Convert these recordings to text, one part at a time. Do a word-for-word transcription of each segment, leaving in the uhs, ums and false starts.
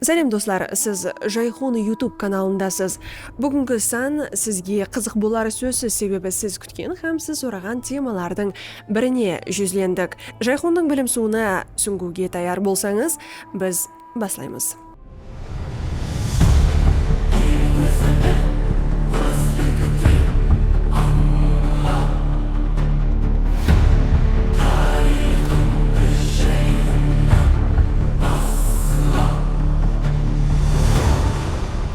Sálem, doslar, siz Jayxun YouTube kanalındasız. Búgingi san sizge qızıq boları sózsiz, sebebi siz kútken hám siz soraǵan temalardıń birine júzlendik. Jayxundıń bilim suwına súńgiwge tayar bolsańız, biz baslaymız.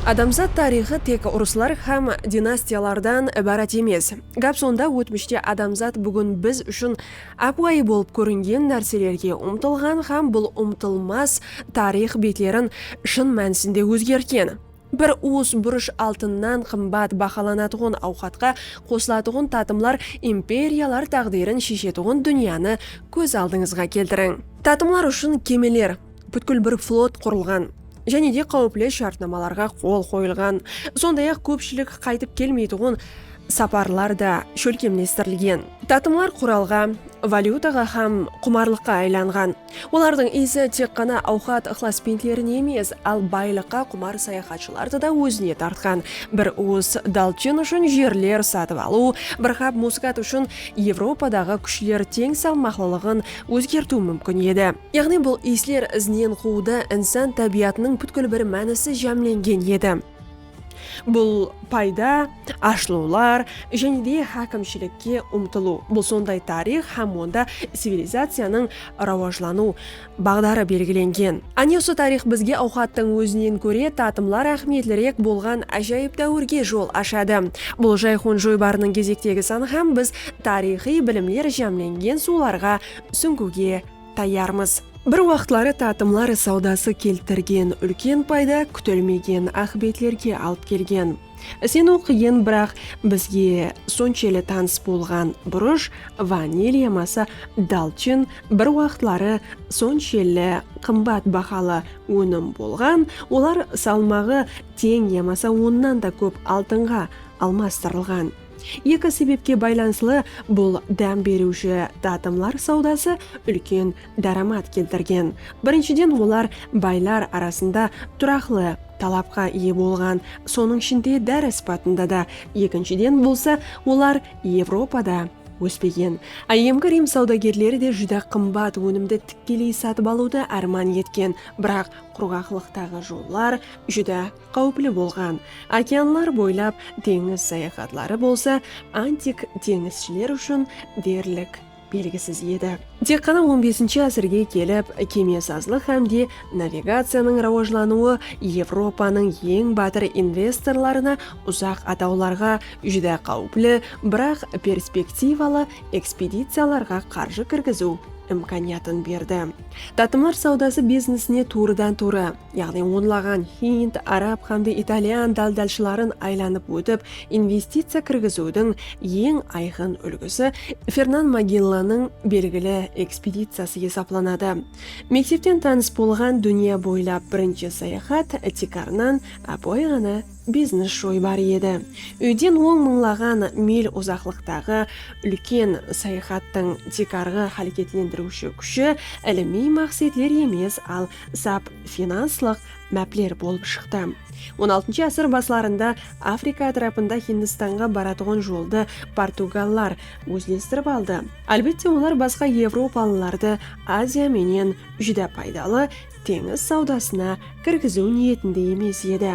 Adamzat tariyxı tek urıslar hám dinastiyalardan ibarat emes. Gáp sonda, ótmishte adamzat búgin biz ushın ápiwayı bolıp kóringen nárselerge umtılǵan hám bul umtılmas tariyx betlerin shın mánisinde ózgertken. Bir uwıs burısh altınnan qımbat bahalanatuǵın awqatqa qosılatuǵın tatımlar imperiyalar táǵdirin sheshetuǵın dúnyanı kóz aldıńızǵa keltiriń. Tatımlar ushın kemeler, pútkil bir flot qurılǵan, jáne de qáwipli shártnamalarǵa qol qoyılǵan, sonday-aq, kópshilik qaytıp kelmeytuǵın saparlar da shólkemlestirilgen. Tatımlar quralǵa, valyutaǵa hám qumarlıqqa aylanǵan. Olardıń iyisi tek ǵana awqat ıqlasbentlerin emes, al baylıqqa qumar sayaxatshılardı da ózine tartqan. Bir uwıs dalchin ushın jerler satıp alıw, bir qap muskat ushın Evropadaǵı kúshler teń salmaqlılıǵın ózgertiw múmkin edi. Yaǵnıy, bul iyisler izinen quwdı insan tábiyatınıń pútkil bir mánisi jámlengen edi. Bul payda, ashılıwlar, jáne de hákimshilikke umtılıw. Bul sonday tariyx hám onda civilizaciyanıń rawajlanıw baǵdarı belgilengen. Áne, usı tariyx bizge awqattıń ózinen kóre tatımlar áhmiyetlirek bolǵan ájayıp dáwirge jol ashadı. Bul Jayxun joybarınıń gezektegi sanı hám biz tariyxıy bilimler jámlengen suwlarǵa súńgiwge tayarmız. Bir waqıtları tatımlar sawdası keltirgen úlken payda kútilmegen aqıbetlerge alıp kelgen. Sen oqıǵın, biraq bizge sonshelli tanıs bolǵan burısh, vanil yamasa dalchin bir waqıtları sonshelli qımbat bahalı ónim bolǵan, olar salmaǵı teń yamasa onnan da kóp altınǵa almastırılǵan. Eki sebepke baylanıslı bul dám beriwshi tatımlar sawdası úlken dáramat keltirgen. Birinshiden, olar baylar arasında turaqlı talapqa iye bolǵan, sonıń ishinde dári sıpatında da. Ekinshiden bolsa, olar Evropada óspegen. Áyyemgi Rim sawdagerleri de júdá qımbat ónimdi tikkeley satıp alıwdı árman etken, biraq qurǵaqlıqtaǵı jollar júdá qáwipli bolǵan. Okeanlar boylap teńiz sayaxatları bolsa antik teńizshiler ushın derlik belgisiz edi. Tek ǵana on besinshi ásirge kelip, kemesazlıq hám de navigaciyanıń rawajlanıwı Evropanıń eń bátır investorlarına uzaq atawlarǵa júdá qáwipli, biraq perspektivalı ekspediciyalarǵa qarjı kirgiziw imkaniyatın berdi. Tatımlar sawdası biznesine tuwrıdan-tuwrı, yaǵnıy onlaǵan hind, arab hám de italyan dál-dálshıların aylanıp ótip, investiciya kirgiziwdiń eń ayqın úlgisi Fernan Magellanıń belgili ekspediciyası esaplanadı. Mektepten tanıs bolǵan dúnya boylap birinshi sayaxat tiykarınan ápiwayı ǵana biznes joybarı edi. Úyden on mıńlaǵan mil uzaqlıqtaǵı úlken sayaxattıń tiykarǵı háreketlendiriwshi kúshi ilimiy maqsetler emes, al sap finanslıq mápler bolıp shıqtı. On altınshı ásir baslarında Afrika átirapında Hindistanǵa baratuǵın joldı portugallar ózlestirip aldı. Álbette, olar basqa evropalılardı Aziya menen júdá paydalı teńiz sawdasına kirgiziw niyetinde emes edi.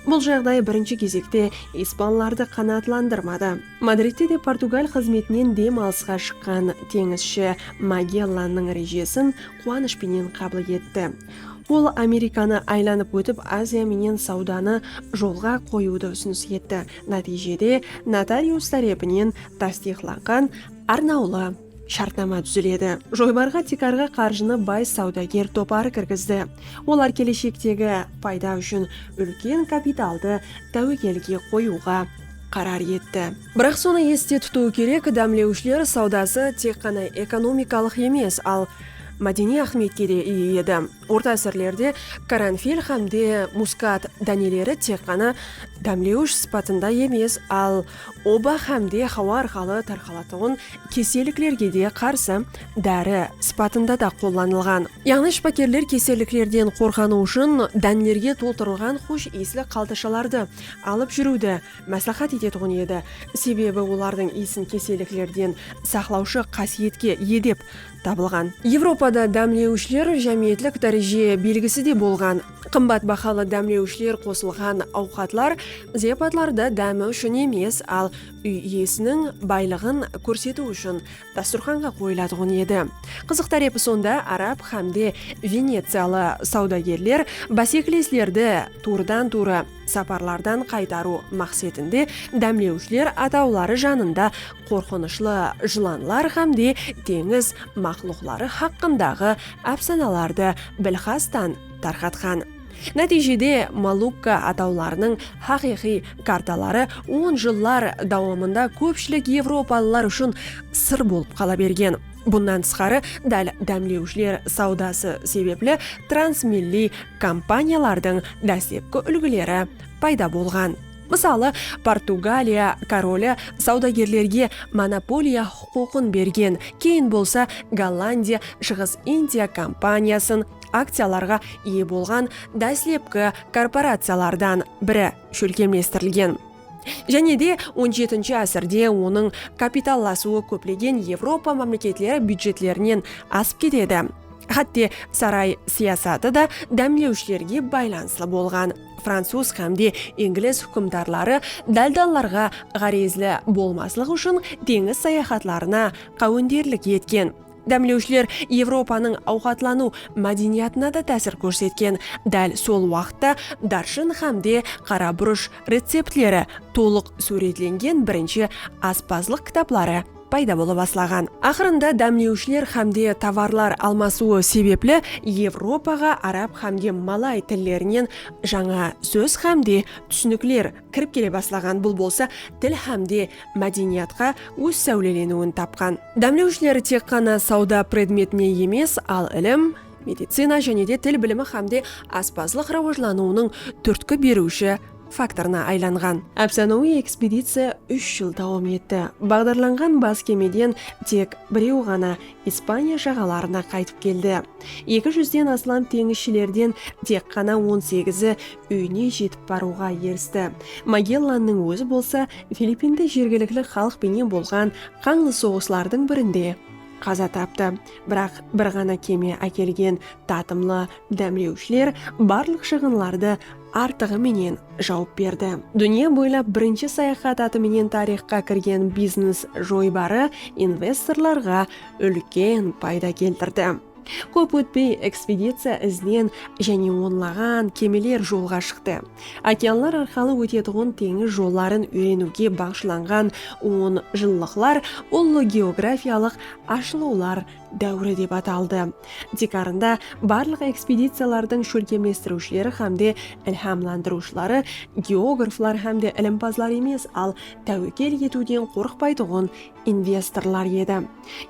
Bul jaǵday birinshi gezekte ispanlardı qanaatlandırmadı. Madridte de Portugal xızmetinen dem alısqa shıqqan teńizshi Magellannıń rejesin quwanısh penen qabıl etti. Ol Amerikanı aylanıp ótip, Aziya menen sawdanı jolǵa qoyıwdı usınıs etti. Nátiyjede notarius tárepinen tastıyıqlanǵan arnawlı shártnama dúziledi. Joybarǵa tiykarǵı qarjını bay sawdager toparı kirgizdi. Olar keleshektegi payda ushın úlken kapitaldı táwekelge qoyıwǵa qarar etti. Biraq sonı este tutıw kerek, dámlewshiler sawdası tek ǵana ekonomikalıq emes, al mádeniy áhmiyetke de iye edi. Orta ásirlerde karanfil hám de muskat dáneleri tek ǵana dámlewsh sıpatında emes, al oba hám de hawa arqalı tarqalatuǵın keselliklerge de qarsı dári sıpatında da qollanılǵan. Yaǵnıy shıpakerler keselliklerden qorǵanıw ushın dánlerge toltırılǵan xosh iyisli qaltashalardı alıp júriwdi másláhát etetuǵın edi. Sebebi olardıń iyisin keselliklerden saqlawshı qásiyetke iye dep tabılǵan. Evropada dámlewishler jámiyetlik dáreje belgisi de bolǵan. Qımbat bahalı dámlewishler qosılǵan awqatlar ziyapatlarda dámi ushın emes, al úy iyesiniń baylıǵın kórsetiw ushın dasturxanǵa qoyılatuǵın edi. Qızıq tárepi sonda, arab hám de veneciyalı sawdagerler básekileslerdi tuwrıdan-tuwrı saparlardan qaytarıw maqsetinde dámlewishler atawları janında qorqınıshlı jılanlar hám de teńiz maqluqları haqqındaǵı ápsanalardı bilxastan tarqatqan. Nátiyjede Malukka atawlarınıń haqıyqıy kartaları on jıllar dawamında kópshilik evropalılar ushın sır bolıp qala bergen. Bunnan tısqarı, dál dámlewishler sawdası sebepli transmilliy kompaniyalardıń dáslepki úlgileri payda bolǵan. Mısalı, Portugaliya koroli sawdagerlerge monopoliya huqıqın bergen, keyin bolsa Gollandiya Shıǵıs Indiya kompaniyasın akciyalarǵa iye bolǵan dáslepki korporaciyalardan biri shólkemlestirilgen. Jáne de on jetinshi ásirde onıń kapitallasıwı kóplegen Evropa mámleketleri byudjetlerinen asıp ketedi. Hátte saray siyasatı da dámlewshilerge baylanıslı bolǵan. Francuz hám de ingiliz húkimdarları dáldallarǵa ǵárezli bolmaslıq ushın teńiz sayaxatlarına qáwenderlik etken. Dámlewshiler Evropanıń awqatlanıw mádeniyatına da tásir kórsetken. Dál sol waqıtta darshin hám de qara burısh receptleri tolıq súwretlengen birinshi aspazlıq kitapları payda bola baslaǵan. Aqırında dámlewshiler hám de tovarlar almasıwı sebepli Evropaǵa arab hám de malay tillerinen jańa sóz hám de túsinikler kirip kele baslaǵan. Bul bolsa til hám de mádeniyatqa óz sáwleleniwin tapqan. Dámlewshiler tek ǵana sawda predmetine emes, al ilim, medicina jáne de til bilimi hám de aspazlıq rawajlanıwınıń túrtki beriwshi faktorına aylanǵan. Ápsanawiy ekspediciya úsh jıl dawam etti. Baǵdarlanǵan bas kemeden tek birew ǵana Ispaniya jaǵalarına qaytıp keldi. Eki júzden aslam teńizshilerden tek ǵana on segizi úyine jetip barıwǵa eristi. Magellannıń ózi bolsa Filippinde jergilikli xalıq penen bolǵan qańlı soǵıslardıń birinde qaza taptı. Biraq bir ǵana keme ákelgen tatımlı dámlewshiler barlıq shıǵınlardı artıǵı menen jawıp berdi. Dúnya boylap birinshi sayaxat atı menen tariyxqa kirgen biznes joybarı investorlarǵa úlken payda keltirdi. Kóp ótpey, ekspediciya izinen jáne onlaǵan kemeler jolǵa shıqtı. Okeanlar arqalı ótetuǵın teńiz jolların úyreniwge baǵıshlanǵan on jıllıqlar ullı geografiyalıq ashılıwlar dáwiri dep ataldı. Tiykarında barlıq ekspediciyalardıń shólkemlestiriwshileri hám de ilhamlandırıwshıları geograflar hám de ilimpazlar emes, al táwekel etiwden qorqpaytuǵın investorlar edi.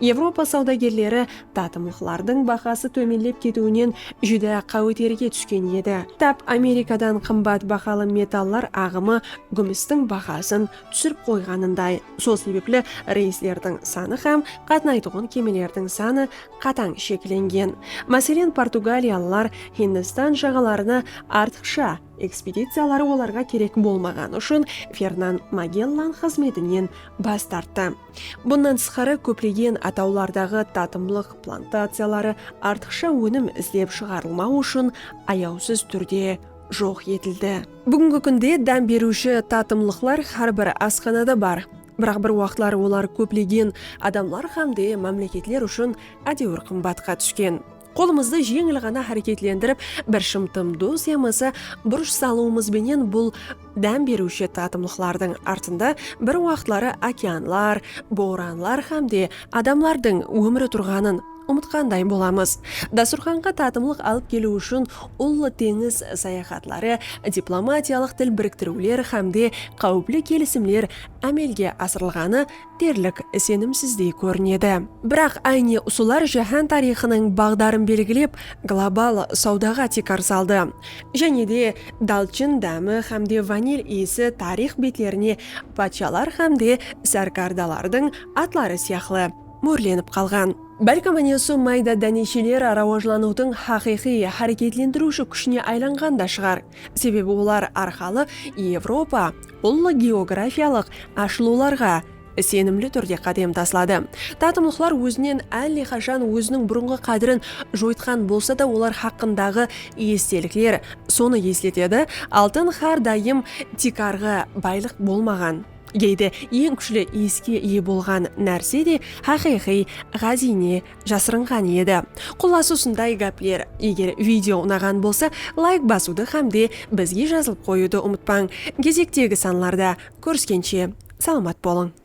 Evropa sawdagerleri tatımlıqlardıń bahası tómenlep ketiwinen júdá qáweterge túsken edi. Tap Amerikadan qımbat bahalı metallar aǵımı gúmistiń bahasın túsirip qoyǵanınday. Sol sebepli reyslerdiń sanı hám qatnaytuǵın kemelerdiń sanı qatań sheklengen. Máselen, portugaliyalılar Hindistan jaǵalarına artıqsha ekspediciyaları olarǵa kerek bolmaǵanı ushın Fernan Magellan xızmetinen bas tarttı. Bunnan tısqarı, kóplegen atawlardaǵı tatımlıq plantaciyaları artıqsha ónim izlep shıǵarılmaw ushın ayawsız túrde joq etildi. Búgingi kúnde dám beriwshi tatımlıqlar hár bir asxanada bar. Biraq bir waqıtları olar kóplegen adamlar hám de mámleketler ushın ádewir qımbatqa túsken. Qolımızdı jeńil ǵana háreketlendirip, bir shımtım duz yamasa burısh salıwımız benen bul dám beriwshi tatımlıqlardıń artında bir waqıtları okeanlar, boranlar hám de adamlardıń ómiri turǵanın umıtqanday bolamız. Dasturxanǵa tatımlıq alıp keliw ushın Ullı teńiz sayaxatları, diplomatiyalıq til biriktiriwler hám de qáwipli kelisimler ámelge asırılǵanı derlik isenimsizdey kórinedi. Biraq áyne usılar jáhán tariyxınıń baǵdarın belgilep, global sawdaǵa tiykar saldı. Jáne de dalchin dámi hám de vanil iyisi tariyx betlerine patshalar hám de sárkardalardıń atları sıyaqlı mórlenip qalǵan. Bálkim, áne usı mayda dánesheler rawajlanıwdıń haqıyqıy háreketlendiriwshi kúshine aylanǵan da shıǵar. Sebebi olar arqalı Evropa ullı geografiyalıq ashılıwlarǵa isenimli túrde qádem tasladı. Tatımlıqlar ózinen álle qashan óziniń burınǵı qádirin joytqan bolsa da, olar haqqındaǵı estelikler sonı esletedi: altın hár dayım tiykarǵı baylıq bolmaǵan. Geyde eń kúshli iyiske iye bolǵan nárse de haqıyqıy ǵáziyne jasırınǵan edi. Qullası, usınday gápler. Eger video unaǵan bolsa, layk basıwdı hám de bizge jazılıp qoyıwdı umıtpań. Gezektegi sanlarda kóriskenshe, salamat bolıń!